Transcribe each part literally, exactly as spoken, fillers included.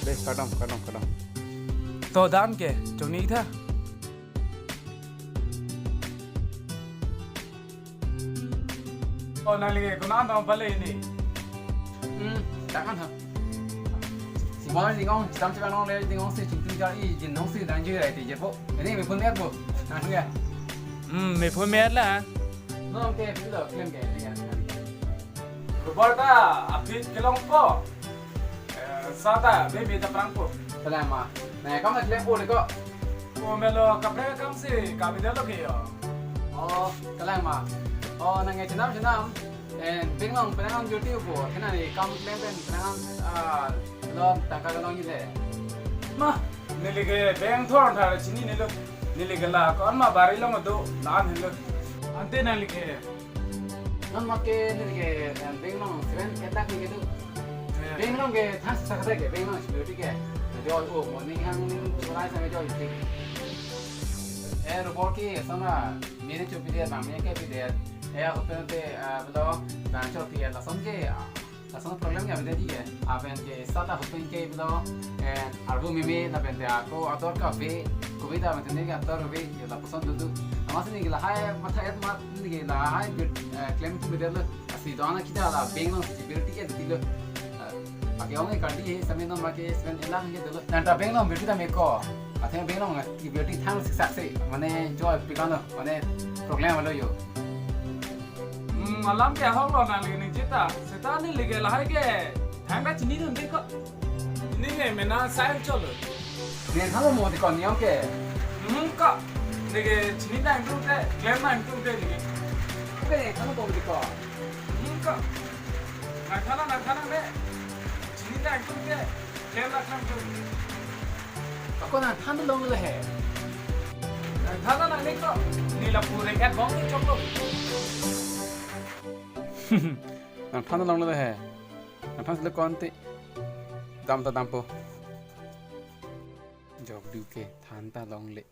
Dei, kardom, kardom, kardom. To dan ke, chongni tha. Oh, nangli ke konat dong pale ini? Hmm, ta kan ha. Si bang dingong, sitam si bang nongle dingong si chingtung jar i jin nong si dan jui rai ti jepo. Ini mephun mer po. Nang ya. Hmm, mephun mer la. Nong ke pilo klem ke, ini ya. Roberta, aphi kelong po. Eh, sata, be be ta prang po. Kalang ma. Nang kam na klem po le ko. Ko melo kaprek akam si, kabi dalo ke yo. Oh, kalang ma. Oh, nang chenam chenam. Eh, bank along penang duty po. Kena ni kam klem pen penang, ah, lo tangka kelong ile. Ma, neli ke bank thon thar chinine lo. Neli ke la ko-an ma bari along do, la-an helo. Ante nangli ke. Non ma ke neli ke, eh, bank along seven eight lakh ni ke do. Eh. Bank along ke than sa ke bank along security ke. Jo o morning hang rai sa jo ti. Eh, robot ke sana mene chopi dia bang mene ke pi dia. Eh, open te, ah, belo bang chopi dia lason ke, ah, lason problem ya beda dia. Aben ke sata open ke belo, eh, arbu mimi lapen te ako ator ka be, covid aben te ne ke ator be, ya lapuson dudu. Amas ni ke lahai matha et mat ni ke lahai, eh, klem tu beda lo. Asi dona kita la bank along security ke di lo. Eh, ake ong e kardi he, sami non ma ke spend elang ke dolo. Nang ta bank along beauty ta me ko. Athe bank along beauty thang siksak se. Mane joy pikano, mane problem alo yo. Hmm, alam ke ahok lo nangli ning chita. Seta neli ke lahai ke. Thang ta chinidun de ko. Ini ke mena sign cholo. Nen halo mo di kon yong ke. Hmm, ko. Neli ke chini nangtum te, klem nangtum te neli ke. Oke, halo mo di ko. Hmm, ko. Nang than nang, nang than nang le. Chini nangtum te, klem nangtum te. Ako nang than long le he. Nang than nang ne ko. Neli lapu reng et bong ni choklo. Nang than long le he. Nang than le ko ante. Dam ta dampo. Jok du ke than ta longle.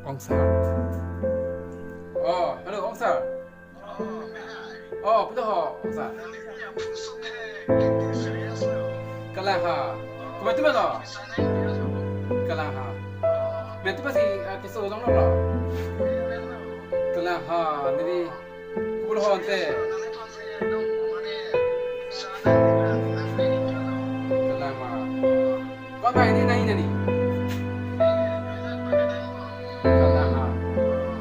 Ong sir. Oh, hello, ong sir. Oh, pilo ho, ong sir. Kalang ha. Komat tu ma lo? Kalang ha. Mati pasi, ah, keso long lo. Kalang ha, neli kubur ho ante. Kalang ma. Kon bai ni nai nani. Kalang ha.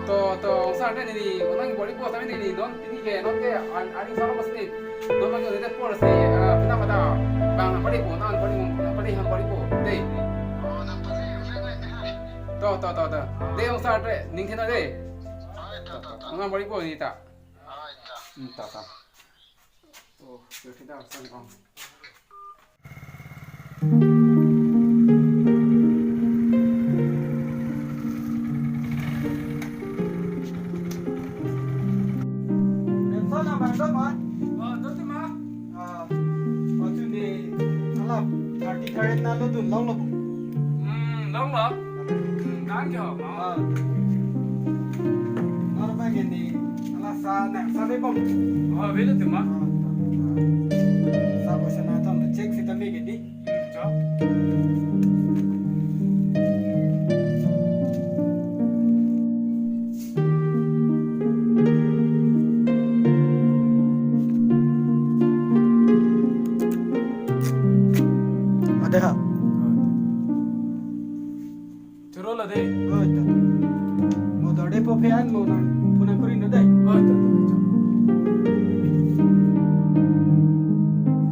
To, to, ong sir neli, unang bori po sami neli, non pini ke, non ke, an, ani solo mas ni. Non lagi udah por si, ah, peta peta. Bang, pari po, non pari po, pari ham pari po. Dei. To, to, to, to. Dei ong sir dei, ning thena dei. Unang bori po ni ta. Hmm, ta, ta. Oh, yo kita sang kong. Nelson, abang dong, ah? Oh, dong tu ma? Ah, waktu ni, alam, party karen na lo dun long lo. Hmm, long lo? Hmm, kan jo, ma? Ah. Nor ba gini, ala sa, na, sa be bom. Oh, bela tu ma? Ah, sa ko sana ton check sita me gini. Hmm, jo. Ada ha? Choro la de. Oh, ta. Mo dorde po phe an mo nang puna kuri no dai. Oh, ta, ta, ta.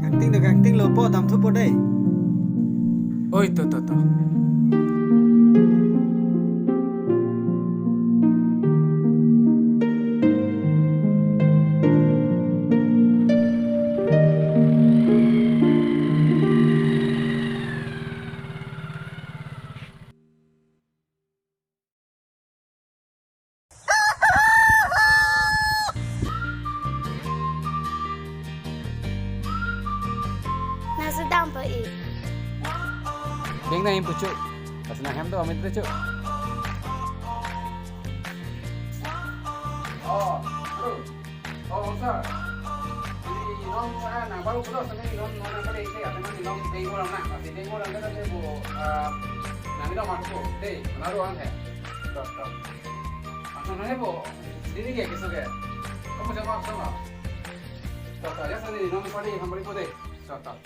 Kangting do kangting lo po dam thu po dai. Oi, to, to, to. Nang sedang pe i? Ding na impu chu. Pas na hem do amit chu. Oh, true. Oh, sir. Ini non, ah, nang baru putus, ini non, non, nang kali ini, atau non, non, denggo lang na, masih denggo lang na, tapi bu, ah, nang ini nomor aku, deh, menaruh ang, eh. Stop, stop. Langsung nanya bu, sini ke, kisah ke. Kamu siapa, siapa? Stop, stop, ya, sini, non, kali, hambari ko, deh. Stop, stop.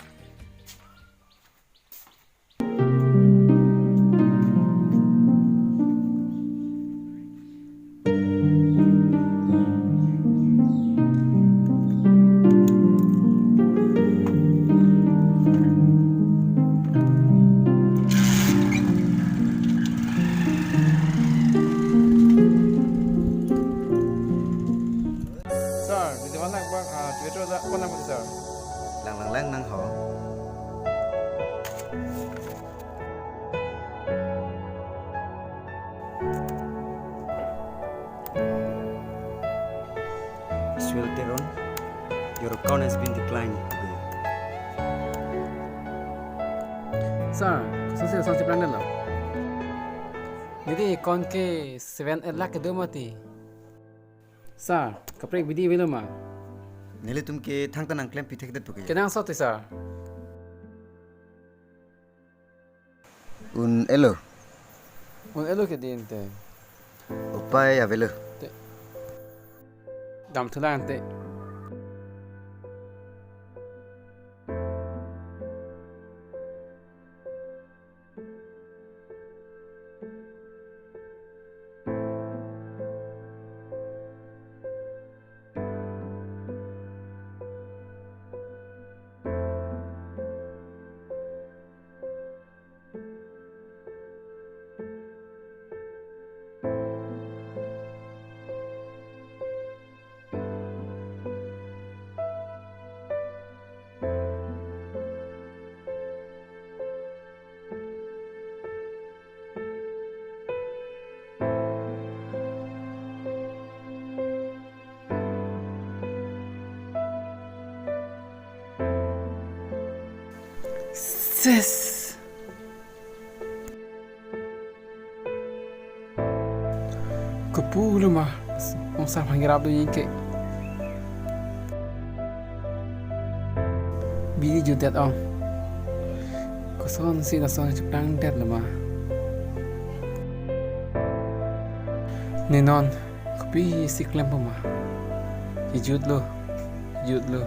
Sir, di dewan lang bang, ah, Twitter da, apa nama, sir? Lang, lang, lang, nang ho. Israel Teron, your account has been declined today. Sir, koson si sang si plan lo? Didi, account ke seven eight lakh kedo mati. Sir, kaprek bidi avelo ma? Nelitum ke thangta nang klem pithek det puke. Kenangsot ti, sir. Un-elo. Un-elo ke din te. Upai avelo. Te. Damthulang te. Ses. Kopulo ma, ongsar phangrap do ingke. Bidi jutdet ong. Koson si lason cheplang det lo ma. Ne non, kopi si klempo ma. Kejut lo, kejut lo.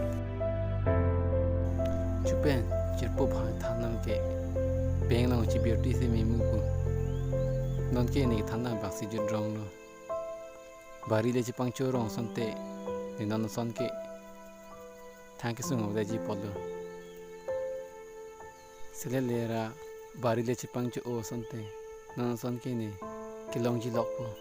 Chupen, chirpo bhang than nang ke. Beng long chi beauty si memu pu. Non ke ne than nang bang si jut rong lo. Bari le chepangcho rong asonte, ne non ason ke. Thang kesung aveda ji apotlo. Sele lera bari le chepangcho-o asonte, non ason ke ne kelongji lokpo.